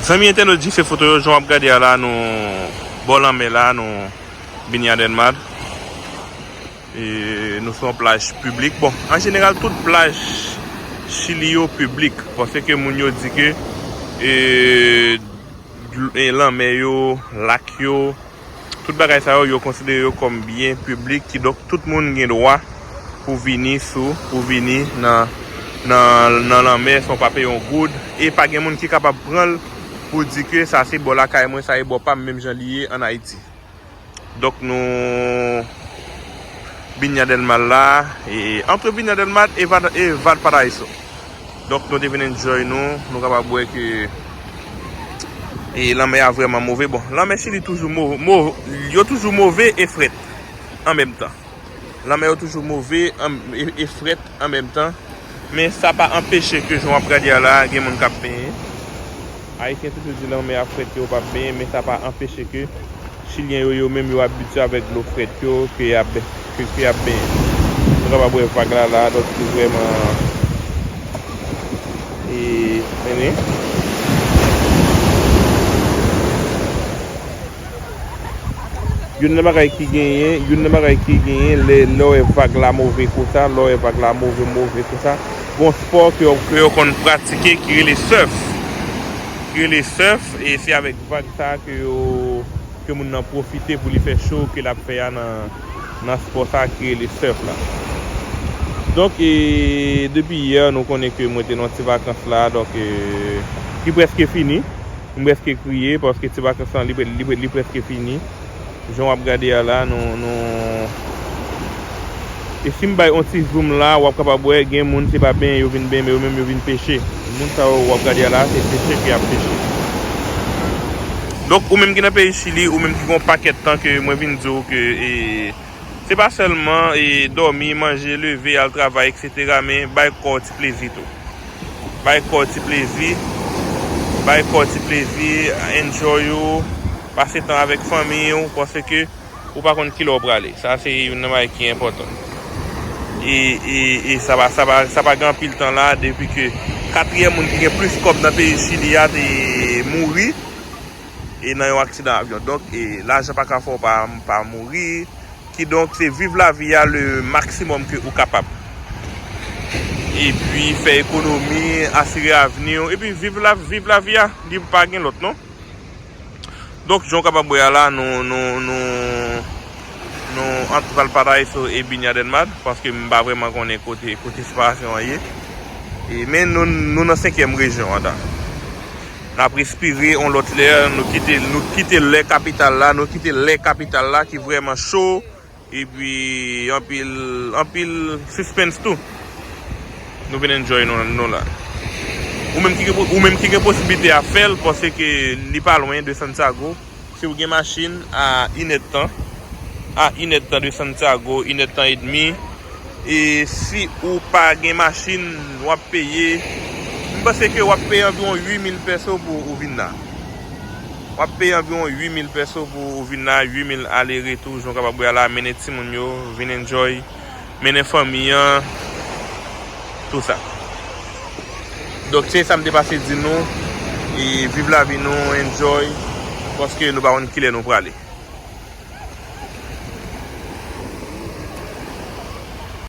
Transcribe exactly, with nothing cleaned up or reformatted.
Zanmi entènot Dife Foto yo, jan w ap gade a la, nou bò lanmè la, nou Viña del Mar. E nou sou yon plaj piblik. Bon, an jeneral, tout plaj Chili yo piblik, paske moun yo di ke, e, dl-, e, lanmè yo, lak yo, tout bagay sa yo, yo konsidere yo kòm byen piblik, kidonk tout moun gen dwa pou vini sou, pou vini nan, nan, nan lanmè san w pa peye yon goud, e pa gen moun ki kapab pran l pou di ke sa se bò lakay mwen, sa e bò pa m, menm jan li ye ann Ayiti. Donk nou Viña del Mar la, e, entre Viña del Mar e Val-, e Valparaíso. Donk nou te vin enjoy nou, nou kapab wè ke, e, lanmè a vrèman move. Bon, lanmè Chili toujou mo-, mo-, yo toujou move e frèt an menm tan. Lanmè yo toujou move an, e, e frèt an menm tan. Men sa pa anpeche ke jan w ap gade a la, gen moun k ap benyen. Ayisyen toujou di lanmè a frèt, yo p ap benyen, men sa pa anpeche ke Chilyen yo, yo menm, yo abitye avèk dlo frèt yo, ke y ap, ke, ke y ap benyen. Nou kapab wè vag la la, donk li vrèman, e, mennen. Youn nan bagay ki genyen, youn nan bagay ki genyen, lè, lè w wè vag la move konsa, lè w wè vag la move, move konsa, gon spò ke yo, ke yo konn pratike ki rele surf. Ki rele surf, e se avèk vag sa ke yo, ke moun nan pwofite pou li fè cho ke l ap fè a nan, nan spò sa ki rele surf la. Donk, e, depi yè, nou konnen ke mwen te nan ti vakans la, donk, e, ki prèske fini. M prèske kriye, paske ti vakans lan, li, li, li prèske fini. Jan w ap gade a la, nou, nou, e si m bay yon ti zoom la, w ap kapab wè, gen moun, se pa benyen yo vin benyen, men yo menm yo vin peche. Moun sa yo w ap gade a la, se peche ke y ap peche. Donk, ou menm ki nan peyi Chili, ou menm ki gen yon pakèt tan ke mwen vin di w ke, e, se pa sèlman, e, dòmi, manje, leve, al travay, etsetera, men bay kò w ti plezi tou. Bay kò w ti plezi. Bay kò w ti plezi, enjoy ou, pase tan avèk fanmi w, paske ou pa konn kilè w prale. Sa se youn nan bagay ki enpòtan. E, e, e sa pa, sa pa, sa pa gen anpil tan la, depi ke katriyèm moun ki gen plis kòb nan peyi Chili a te mouri, e nan yon aksidan avyon. Donk, e, lajan pa ka fè w pa, pa mouri. Kidonk, se viv lavi a le maksimòm ke ou kapab. Epi, fè ekonomi, asire avni w. Epi, viv la, viv lavi a. Li pa gen lòt, non. Donk, jan w kapab wè a la, nou, nou, nou, nou ant Valparaíso e Viña del Mar, paske m pa vrèman konnen kote, kote separasyon an ye. E, men nou, nou nan senkyèm rejyon an, da. N ap respire yon lòt lè, nou kite, nou kite lè kapital la, nou kite lè kapital la ki vrèman cho, epi anpil, anpil suspense tou. Nou vin enjoy nou, nou la. Ou menm ki gen po-, ou menm ki gen posiblite a fè l, paske li pa lwen de Santiago. Si w gen machin, a inèdtan, a inèdtan de Santiago, inèdtan edmi. E si ou pa gen machin, w ap peye, m panse ke w ap peye anviwon uit mil peso pou ou vin la. W ap peye anviwon uit mil peso pou ou vin la, uit mil ale retou, jan w kapab wè a la, mennen timoun yo, vin enjoy, mennen fanmi an, tou sa. Donk, se sa m te pase di nou, e viv lavi nou, enjoy, paske nou pa konn kilè nou prale.